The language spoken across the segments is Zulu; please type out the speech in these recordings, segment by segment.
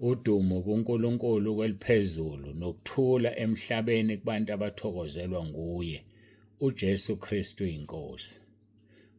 Udumo kuNkulunkulu kweliphezulu nokuthula emhlabeni kubantu abathokozelwa nguye, uJesu Kristu iNkosi.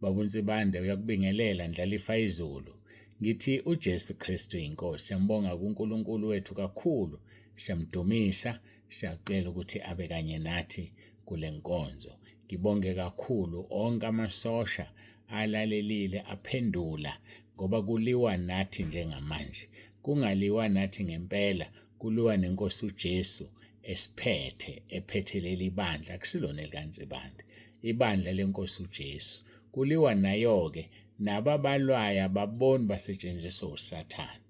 Baba uNsibande uyakubingelela Ndlalifa izulu. Ngithi uJesu Kristu iNkosi. Siyambonga kuNkulunkulu wethu kakhulu, siyamdumisa, siyacela ukuthi abe kanye nathi kule nkonzo. Ngibonge kakhulu onke amasosha alalelile aphendula ngoba kuliwa nathi njengamanje. Kungaliwa nathi ngempela, kuliwa nenkosi uJesu esiphethe, ephethe leli bandla, akusilona elikaNsibande, ibandla lenkosi uJesu. Kuliwa nayo-ke, nabo abalwayo ababoni basetshenziswa uSathane.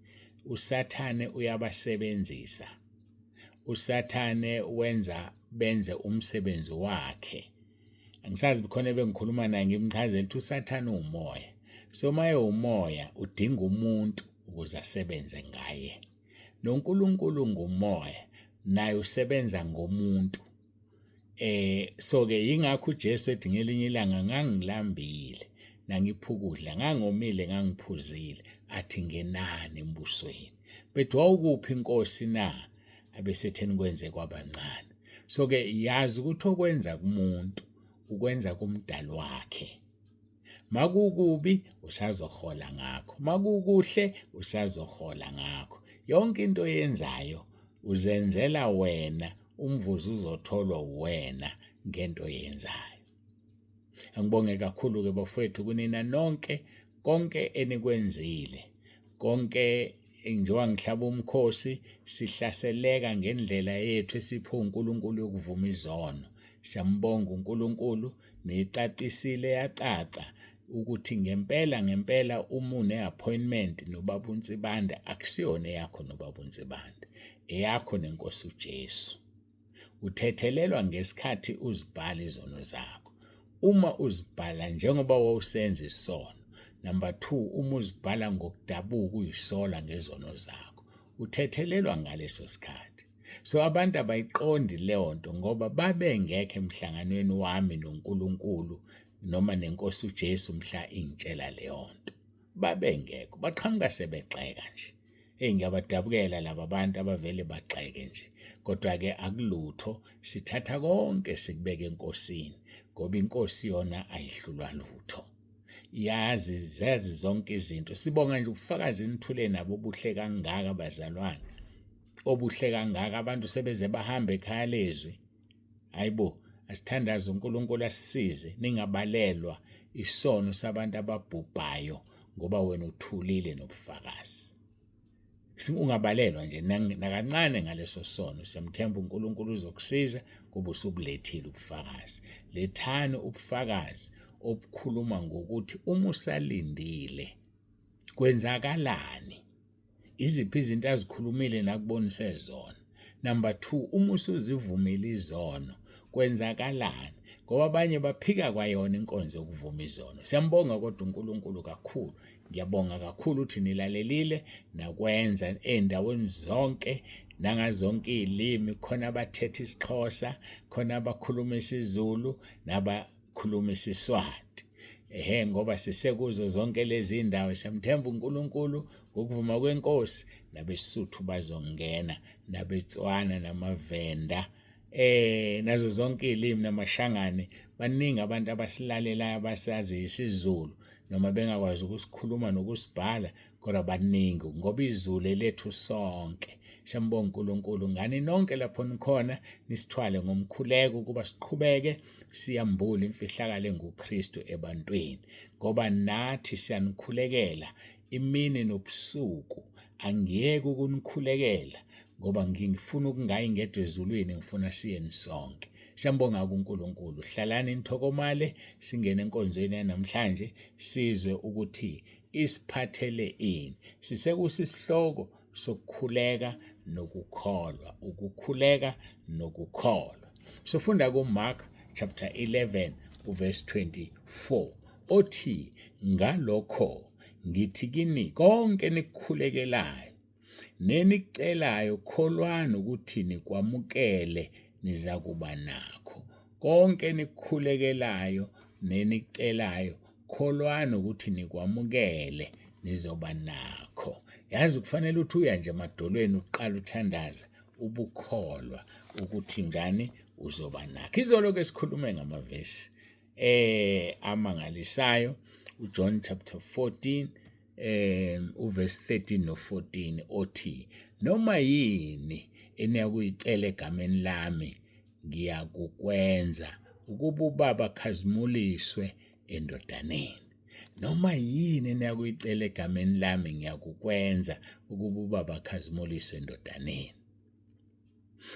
USathane uyabasebenzisa. USathane wenza benze umsebenzi wakhe. Angisazi khona ebengikhuluma naye ngimchazela ukuthi uSathane uwumoya. So uma ewumoya udinga umuntu ukuze asebenze ngaye. NoNkulunkulu ngumoya naye usebenza ngomuntu. So ke yingakho uJesu ethi ngelinye ilanga ngangilambile nangipha ukudla, ngangomile ngangiphuzile, athi ngenani embusweni. Bethi wawukuphi inkosi na? Abesetheni kwenze kwabancane. So ke yazi ukuthi okwenza kumuntu ukwenza kumdali wakhe. Makukubi usazohola ngakho, makukuhle usazohola ngakho. Yonke into oyenzayo uzenzela wena, umvuzo uzotholwa uwena ngento oyenzayo. Angibonge kakhulu-ke bafowethu kunina nonke, konke enikwenzile, konke njengoba ngihlaba umkhosi sihlaseleka ngendlela yethu esipho uNkulunkulu yokuvuma izono. Siyambonga uNkulunkulu, niyicacisile yacaca ukuthi ngempela ngempela uma une-appointment nobaba uNsibande akusiyona eyakho nobaba uNsibande, eyakho nenkosi uJesu. Uthethelelwa ngesikhathi uzibhala izono zakho. Uma uzibhala njengoba wawusenza isono. Number 2, uma uzibhala ngokudabuka uyisola ngezono zakho, uthethelelwa ngaleso sikhathi. So abantu abayiqondi leyo nto ngoba babengekho emhlanganweni wami noNkulunkulu noma nenkosi uJesu mhla ingitshela leyo nto. Babengekho, baqhamuka sebegxeka nje. Eyi ngiyabadabukela laba bantu abavele bagxeke nje. Kodwa-ke akulutho, sithatha konke sikubeke enkosini ngoba inkosi yona ayihlulwa lutho. Yazi zazi zonke izinto. Sibonga nje ubufakazi enithule nabo obuhle kangaka bazalwane. Obuhle kangaka abantu sebeze bahamba ekhaya lezwi. Hayibo, asithandaze uNkulunkulu asisize ningabalelwa isono sabantu ababhubhayo ngoba wena uthulile nobufakazi. Ungabalelwa nje nakancane ngaleso sono. Siyamthemba uNkulunkulu uzokusiza kuba usubulethile ubufakazi. Lethani ubufakazi obukhuluma ngokuthi uma usalindile kwenzakalani, iziphi izinto azikhulumile nakubonise zona. Number 2, uma usuzivumile izono kwenzakalani, ngoba abanye baphika kwayona inkonzo yokuvuma izono. Siyambonga kodwa uNkulunkulu kakhulu. Ngiyabonga kakhulu ukuthi nilalelile nakwenza ey'ndaweni zonke nangazonke iy'limi, khona abathetha isiXhosa, khona abakhuluma isiZulu nabakhuluma isiSwati. Ehhe, ngoba sisekuzo zonke lezi ndawo, siyamthemba uNkulunkulu ngokuvuma kwenkosi, nabeSuthu bazongena, nabeTswana namaVenda, nazo zonke izilimi namaShangane. Baningi abantu abasilalelayo abasazi isiZulu noma bengakwazi ukusikhuluma nokusibhala, kodwa baningi ngoba izulu elethu sonke. Siyambonga uNkulunkulu ngani nonke lapho nikhona, nisithwale ngomkhuleko ukuba siqhubeke siyambule imfihlakalo enguKristu ebantwini, ngoba nathi siyanikhulekela imini nobusuku. Angiyeki ukunikhulekela ngoba ngifuna ukungayi ngedwa ezulwini, ngifuna siyeni sonke. Siyambonga kuNkulunkulu. Hlalani nithokomale, singene enkonzweni yanamhlanje sizwe ukuthi isiphathele ini. Sisekusisihloko sokukhuleka nokukholwa, ukukhuleka nokukholwa. Sifunda kuMark chapter 11 uverse 24 othi, ngalokho ngithi kini konke nikukhulekelayo nenikucelayo, kholwani ukuthi nikwamukele, nizakuba nakho. Konke nikukhulekelayo nenikucelayo, kholwani ukuthi nikwamukele, nizoba nakho. Yazi kufanele uthi uya nje emadolweni uqala uthandaza ubukholwa ukuthi njani uzoba nakho. Izolo ke sikhulume ngamavesi amangalisayo uJohn chapter 14 uverse 13 no 14 othi noma yini eniyakuyicela egameni lami ngiyakukwenza ukuba uBaba akhazimuliswe endodaneni. Noma yini eniyakuyicela egameni lami ngiyakukwenza ukuba uBaba akhazimuliswe endodaneni.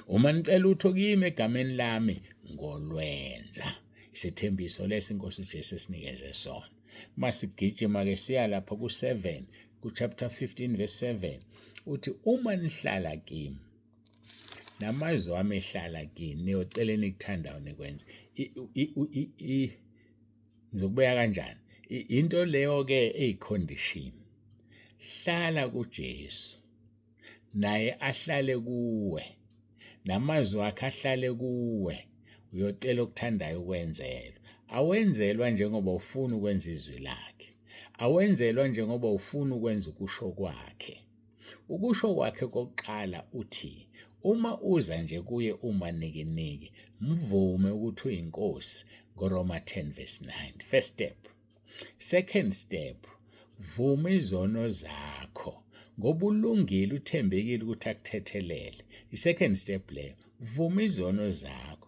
Uma nicela utho kimi egameni lami ngolwenza. Isethembiso lesi inkosi uJesu esinikeze sona. Masigijima ke siya lapha ku7 ku chapter 15 verse 7 uthi uma nihlala kimi namazwi ami ehlala kini niyocela enikuthandayo nikwenze. Ngizokubeka kanjani into leyo ke eyicondition. Hlala kuJesu naye ahlale kuwe namazwi akhe ahlale kuwe, uyocela okuthandayo ukwenzelwa. Awenzelwa njengoba ufuna ukwenza izwi lakhe, awenzelwa njengoba ufuna ukwenza ukusho kwakhe. Ukusho kwakhe kokuqala uthi uma uza nje kuye uma nikiniki mvume ukuthi uyinkosi ngoRoma 10 verse 9. First step. Second step, vuma izono zakho ngoba ulungile uthembekile ukuthi akuthethelele. I-second step leyo, vuma izono zakho.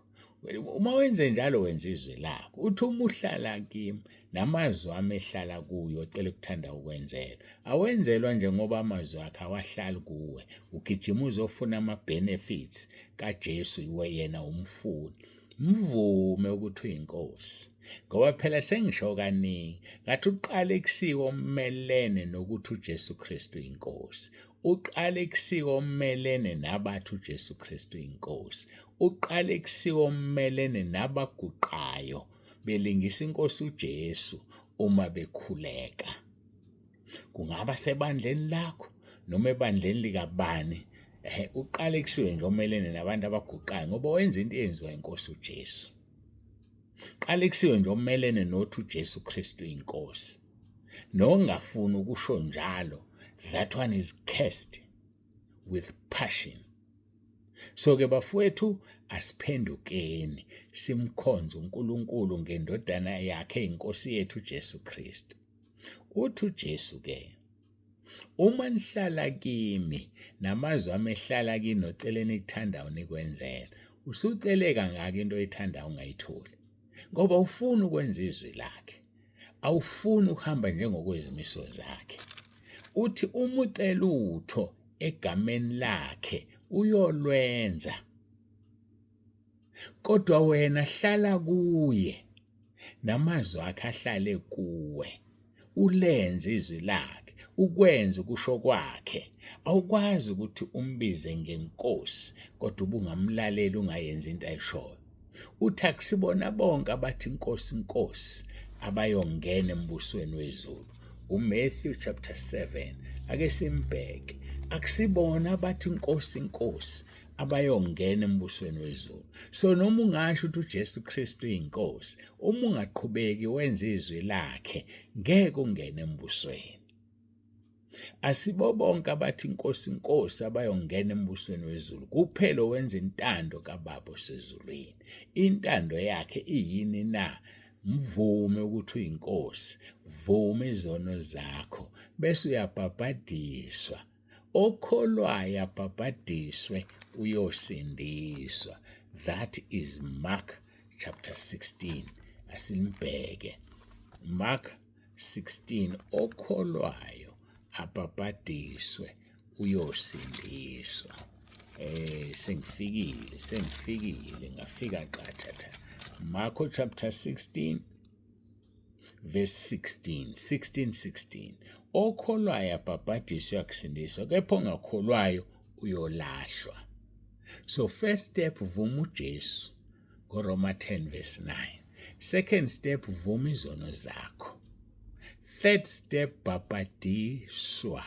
Uma wenze njalo wenza izwi lakho. Uthi uma uhlala kimi namazwi ami ehlala kuyo cela ukuthanda ukwenzelwa. Awenzelwa njengoba amazwi akhe awahlali kuwe. Ugijima uzofuna ama-benefits kaJesu iwe yena umfuni. Mvume ukuthi uyinkosi. Ngoba phela sengisho kaningi ngathi uqale kusiko omelene nokuthi uJesu Kristu uyinkosi. Uqale kusiko omelene nabathi uJesu Kristu uyinkosi. Uqale kusiko omelene nabaguqayo belingisa inkosi uJesu uma bekhuleka. Kungaba sebandleni lakho noma ebandleni likabani, uqale kusiwe nje omelene nabantu abaguqayo ngoba wenza into eyenziwa inkosi uJesu. Qale kusiwe nje omelene nothi uJesu Kristu inkosi. Nongafuni ukusho njalo, that one is cursed with passion. So ke bafowethu asiphendukeni simkhonze uNkulunkulu ngendodana yakhe inkosi yethu uJesu Kristu. Uthi uJesu ke uma nihlala kimi namazwi ami ehlala kini nocela enikuthandayo nikwenzela. Usucele kangaka into oyithandayo ungayitholi ngoba ufuna ukwenza izwi lakhe, awufuni ukuhamba njengokwezimiso zakhe. Uthi uma ucela utho egameni lakhe uyolwenza, kodwa wena hlala kuye namazwi akhe ahlale kuwe, ulenze izwi lakhe, ukwenze ukusho kwakhe. Awukwazi ukuthi umbize ngenkosi kodwa ubungamlaleli ungayenzi into ayishoyo. Uthi akusibona bonke abathi inkosi inkosi abayongena embusweni wezulu. uMatthew chapter 7 ake simbheke. Akusibona abathi inkosi inkosi abayongena embusweni wezulu. So noma ungasho ukuthi uJesu Kristu uyinkosi, uma ungaqhubeki wenze izwi lakhe ngeke ungene embusweni. Asibo bonke abathi inkosi inkosi abayongena embusweni wezulu, kuphela owenza intando kaBaba osezulwini. Intando yakhe iyini na? Mvume ukuthi uyinkosi, vuma izono zakho bese uyabhabhadiswa. Okholwayo abhabhadiswe uyosindiswa. That is Mark chapter 16. Asimbheke Mark 16. Okholwayo abhabhadiswe uyosindiswa. Sengifikile ngafika qathatha. Marko chapter 16 verse 16 16 16. Okholwayo abhabhadiswe uyakusindiswa, kepha ongakholwayo uyolahlwa. So first step, vuma uJesu ngoRoma 10 verse 9. Second step, vuma izono zakho. Third step, bhabhadiswa.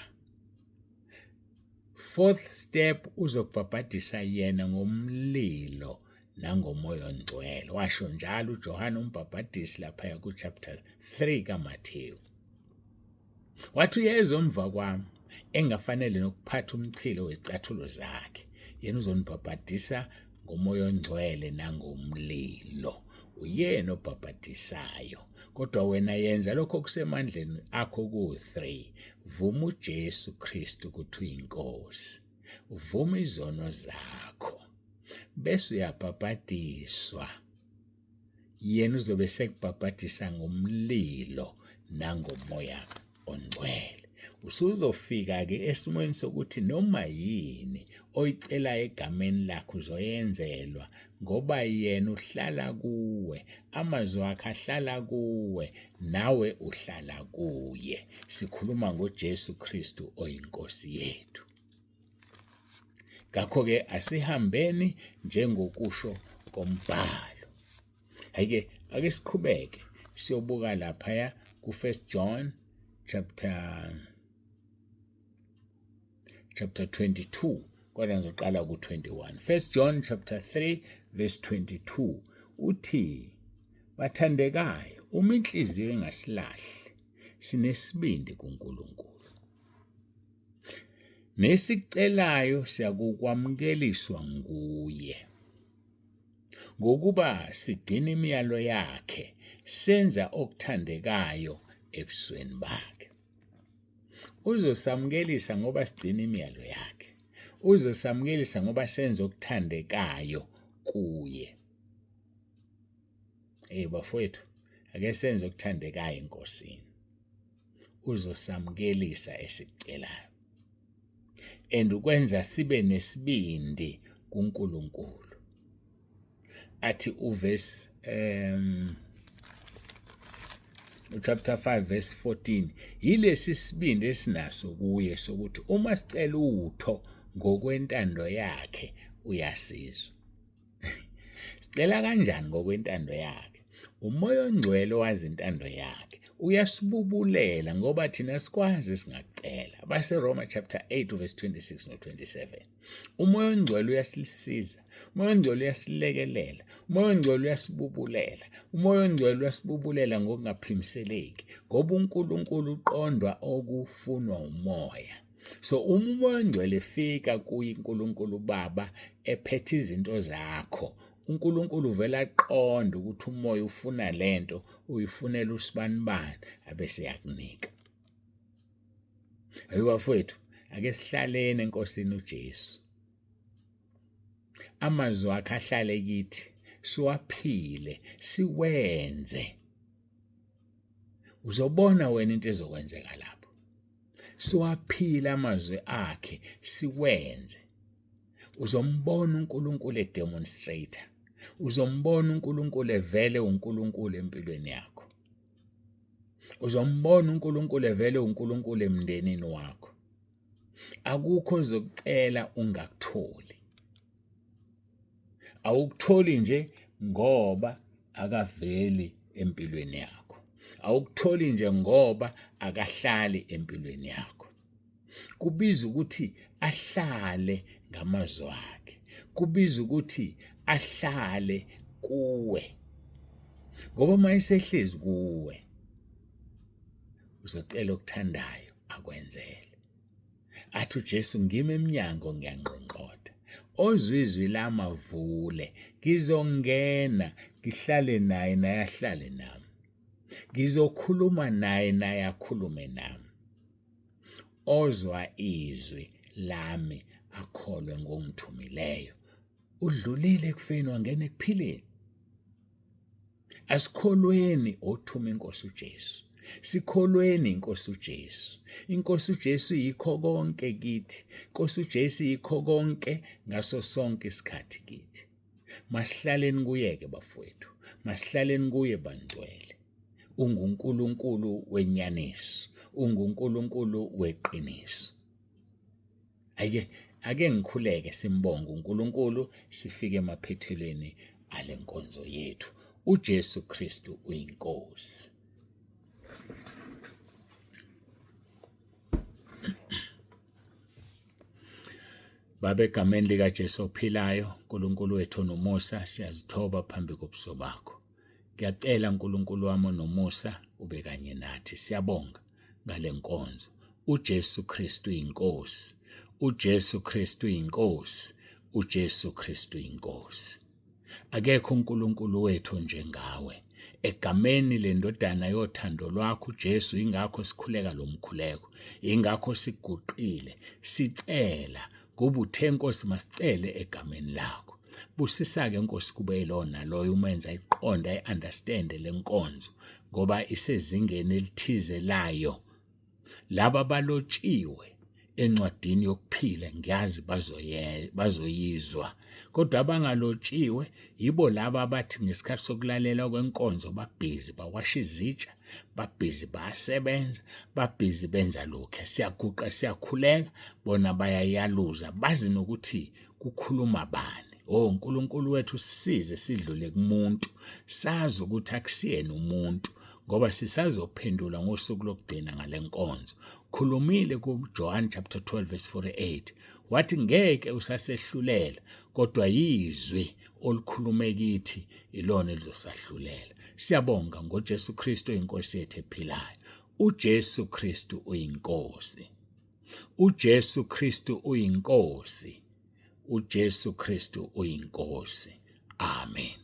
Fourth step, uzobhabhadisa yena ngomlilo nangomoya ongcwele. Washo njalo uJohane umbhabhadisi lapha ku chapter 3 kaMathewu. Wathi uyeza emva kwami, engafanele nokuphatha umchilo wezicathulo zakhe. Yena uzonibhabhadisa ngomoya ongcwele nangomlilo. Uyena obhabhadisayo. Kodwa wena yenza lokho okusemandleni akho ku-3. Vuma uJesu Kristu ukuthi uyiNkosi. Vuma izono zakho. Bese uyabhabhadiswa. Yena uzobe sekubhabhadisa ngomlilo nangomoya ongcwele. Usuzofika-ke esimweni sokuthi noma yini oyicelayo egameni lakhe uzoyenzelwa ngoba yena uhlala kuwe, amazwi akhe ahlala kuwe, nawe uhlala kuye. Sikhuluma ngoJesu Kristu oyiNkosi yethu. Ngakho-ke asihambeni njengokusho kombhalo. Hhayi-ke ake siqhubeke siyobuka laphaya ku-First John chapter 22 kodwa ngizoqala ku-21. First John chapter 3 verse 22 uthi bathandekayo uma inhliziyo ingasilahli sinesibindi kuNkulunkulu. Nesicelayo siyakukwamukeliswa nguye. Ngokuba sigcina imiyalo yakhe, senza okuthandekayo ebusweni bakhe. Uzosamukelisa ngoba sigcina imiyalo yakhe. Uzosamukelisa ngoba senza okuthandekayo kuye. Hey bafowethu, ake senze okuthandekayo eNkosini. Uzosamukelisa esikucelayo. And ukwenza sibe nesibindi kuNkulunkulu. Athi uverse uchapter 5 verse 14 yilesi sibindi esinaso kuye sokuthi uma sicela utho ngokwentando yakhe uyasizwa. Sicela kanjani ngokwentando yakhe? Umoya ongcwele owazi intando yakhe uyasibubulela ngoba thina sikwazi singakucela. AbaseRoma chapter 8 verse 26 no 27. Umoya ongcwele uyasilisiza, umoya ongcwele uyasilekelela, umoya ongcwele uyasibubulela, umoya ongcwele uyasibubulela ngokungaphimiseleki ngoba uNkulunkulu uqondwa okufunwa umoya. So uma uMoya oNgcwele efika kuye uNkulunkulu uBaba ephethe izinto zakho, uNkulunkulu uvela aqonde ukuthi umoya ufuna lento, uyifunela usibanibani, abese yakunika. Hayi bafowethu, ake sihlaleni eNkosini uJesu. Amazwi akhe ahlale kithi, siwaphile, siwenze. Uzobona wena into ezokwenzeka lapho. Siwaphile amazwi akhe, siwenze. Uzombona uNkulunkulu edemonstrator. Uzombona uNkulunkulu evele uNkulunkulu empilweni yakho. Uzombona uNkulunkulu evele uNkulunkulu emndenini wakho. Akukho ozokucela ungakutholi. Awukutholi nje ngoba akaveli empilweni yakho. Awukutholi nje ngoba akahlali empilweni yakho. Kubiza ukuthi ahlale ngamazwi akhe. Kubiza ukuthi ahlale kuwe. Ngoba uma esehlezi kuwe uzocela okuthandayo akwenzele. Athi uJesu ngimi emnyango ngiyangqongqotha. Ozwa izwi lami avule, ngizongena ngihlale naye naye ahlale nami. Ngizokhuluma naye naye akhulume nami. Ozwa izwi lami akholwe ngongithumileyo udlulile ekufeni wangena ekuphileni. Asikholweni othuma inkosi uJesu. Sikholweni inkosi uJesu. Inkosi uJesu yikho konke kithi. Inkosi uJesu yikho konke ngaso sonke isikhathi kithi. Masihlaleni kuye-ke bafowethu. Masihlaleni kuye bangcwele. UnguNkulunkulu wenyaniso. UnguNkulunkulu weqiniso. Ayike ake ngikhuleke simbonge uNkulunkulu sifike emaphethelweni alenkonzo yethu. UJesu Kristu uyiNkosi. Baba, egameni likaJesu ophilayo, uNkulunkulu wethu onomusa, siyazithoba phambi kobuso bakho. Ngiyacela uNkulunkulu wami onomusa ube kanye nathi. Siyabonga ngale nkonzo. uJesu Kristu inkosi, uJesu Kristu inkosi, uJesu Kristu inkosi. Akekho uNkulunkulu wethu njengawe. Egameni lendodana yothando lwakho uJesu, ingakho sikhuleka lo mkhuleko, ingakho siguqile sicela kuba uthe Nkosi masicele egameni lakho. Busisa-ke Nkosi kube yilona loyo umenza ayiqonde ayi-understande le nkonzo ngoba isezingeni elithize layo. Laba balotshiwe encwadini yokuphila ngiyazi bazoyizwa, kodwa abangalotshiwe yibo laba abathi ngesikhathi sokulalela kwenkonzo babhizi bawasha izitsha, babhizi bayasebenza, babhizi benza lokhu. Siyaguqa siyakhuleka, bona bayayaluza bazi nokuthi kukhuluma bani. Oh uNkulunkulu wethu sisize sidlule kumuntu, sazi ukuthi akusiyena umuntu ngoba sisazophendula ngosuku lokugcina ngale nkonzo. Khulumile kuJohn chapter 12 verse 48 wathi ngeke usasehlulela kodwa yizwi olukhulume kithi ilona elizosahlulela. Siyabonga ngoJesu Kristu inkosi yethu ephilayo. UJesu Kristu uyinkosi. UJesu Kristu uyinkosi. uJesu Kristu uyinkosi. Amen.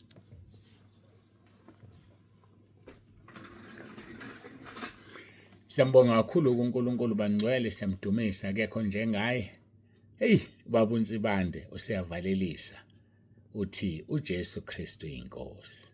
Siyambonga kakhulu kuNkulunkulu bangcwele, siyamdumisa, akekho njengaye. Hey, baba uNsibande useyavalelisa. Uthi uJesu Kristu inkosi.